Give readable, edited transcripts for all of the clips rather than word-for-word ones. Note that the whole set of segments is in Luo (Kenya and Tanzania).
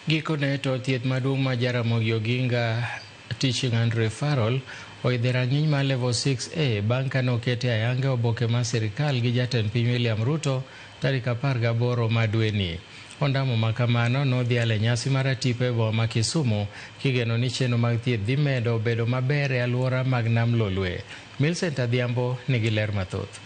Gikone to thieth maduong' ma Jaramogi Oginga Teaching and Referral oidho e rang'iny mar Level 6A bang' kane okete ayanga e oboke mar sirikal gi jatend piny William Ruto tarik 18 ma dweni. Ondamo ma kamano nodhial e nyasi mar atipo e boma ma Kisumu kigeno ni chenro mag thieth dhi medo bedo maber e alwora mag Nam Lolwe. Millicent Adhiambo nigi ler mathoth.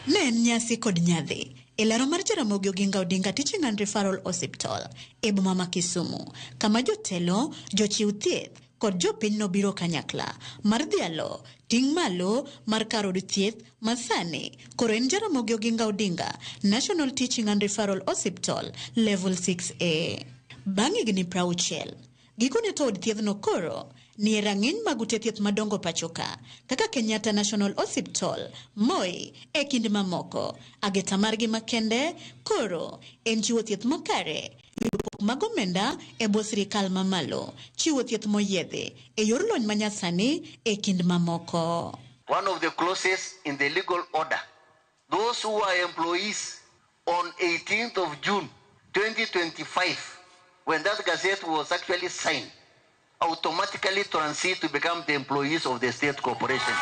Ne en nyasi kod nyadhi e laro mar Jaramogi Oginga Odinga Teaching and Referral Hospital e boma ma Kisumu, kama jotelo, jochiw thieth kod jopiny nobiro kanyakla mar dhialo ting' malo mar kar od thieth ma sani koro en Jaramogi Oginga Odinga National Teaching and Referral Hospital Level 6A. Bang' higni 60, gikone to od thiedhno koro nie rang'iny mag ute thieth madongo pachoka kaka Kenyatta National Hospital, Moi e kind mamoko. Ageta margi makende koro en chiwo thieth makare, yudo pok mag omenda e bwo sirikal mamalo, chiwo thieth moyiedhi e yor lony manyasani e kind mamoko. One of the clauses in the legal order, those who are employees on 18th of June 2025, when that gazette was actually signed, automatically transit to become the employees of the state corporation.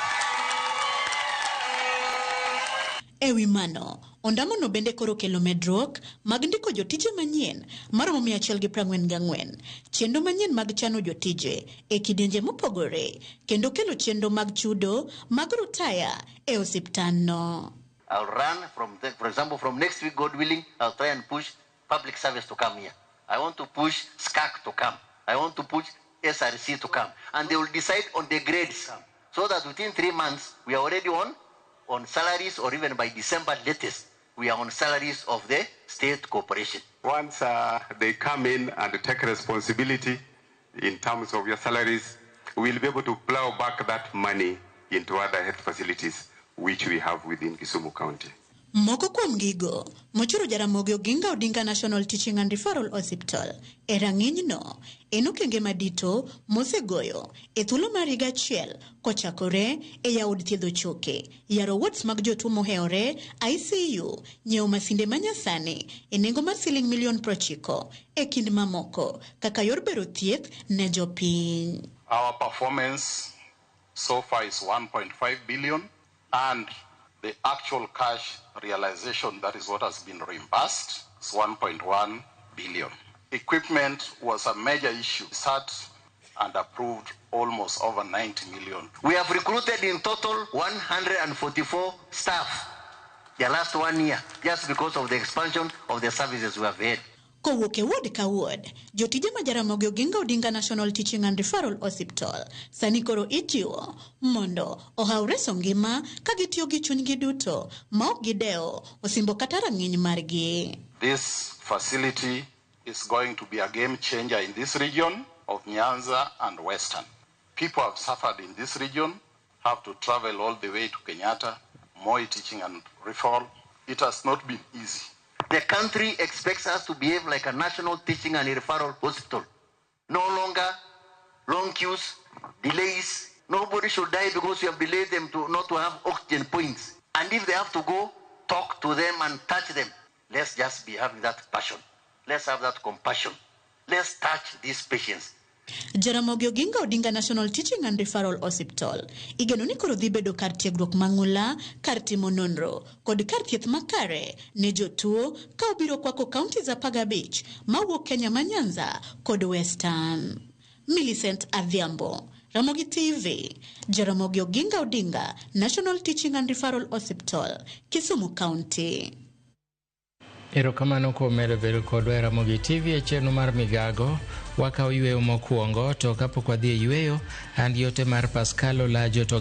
E wi mano, ondamono bende koro kelo medruok mag ndiko jotije manyien maromo 144, chenro manyien mag chano jotije e kidienje mopogore, kendo kelo chenro mag chudo mag rutaya e osiptandno. I'll run from, the, for example, from next week, God willing, I'll try and push public service to come here. I want to push SCAC to come. I want to push SRC to come. And they will decide on the grades so that within 3 months, we are already on salaries, or even by December latest, we are on salaries of the state corporation. Once they come in and take responsibility in terms of your salaries, we'll be able to plow back that money into other health facilities which we have within Kisumu County. Moko kuom gigo mochoro Jaramogi Oginga Odinga National Teaching and Referral Hospital e rang'inyno en okenge madito mosegoyo e thuolo mar higa achiel kochakore e yawo od thiedho choke, yaro wards mag jotuo mohewore, ICU, nyiewo masinde manyasani e nengo mar siling milion 90 e kind mamoko kaka yor bero thieth ne jopiny. Our performance so far is 1.5 billion, and the actual cash realization, that is what has been reimbursed, is 1.1 billion. Equipment was a major issue. Sat and approved almost over 90 million. We have recruited in total 144 staff the last 1 year, just because of the expansion of the services we have had. Kowuok e ward ka ward, jotije ma Jaramogi Oginga Odinga National Teaching and Referral Hospital sani koro ijiwo mondo ohaw reso ngima ka gitiyo gi chunygi duto ma ok gidewo osimbo kata rang'iny margi. This facility is going to be a game changer in this region of Nyanza and Western. People have suffered in this region, have to travel all the way to Kenyatta, Moi Teaching and Referral. It has not been easy. The country expects us to behave like a national teaching and referral hospital. No longer long queues, delays. Nobody should die because you have delayed them to not to have oxygen points. And if they have to go, talk to them and touch them. Let's just be having that passion. Let's have that compassion. Let's touch these patients. Jaramogi Oginga Odinga National Teaching and Referral Hospital igeno ni koro dhi bedo kar tiegruok mang'ula, kar timo nonro kod kar thieth makare ne jotuo ka obiro kwako counties 15 mawuok Kenya ma Nyanza kod Western. Millicent Adhiambo, Ramogi TV, Jaramogi Oginga Odinga National Teaching and Referral Hospital, Kisumu County. Erokamano kuom medo bedo kodwa e Ramogi TV e chenro mar Migago. Wakawo yweyo mokwongo, to kapok wadhi e yweyo, an gi ote mar Pascal Olajo to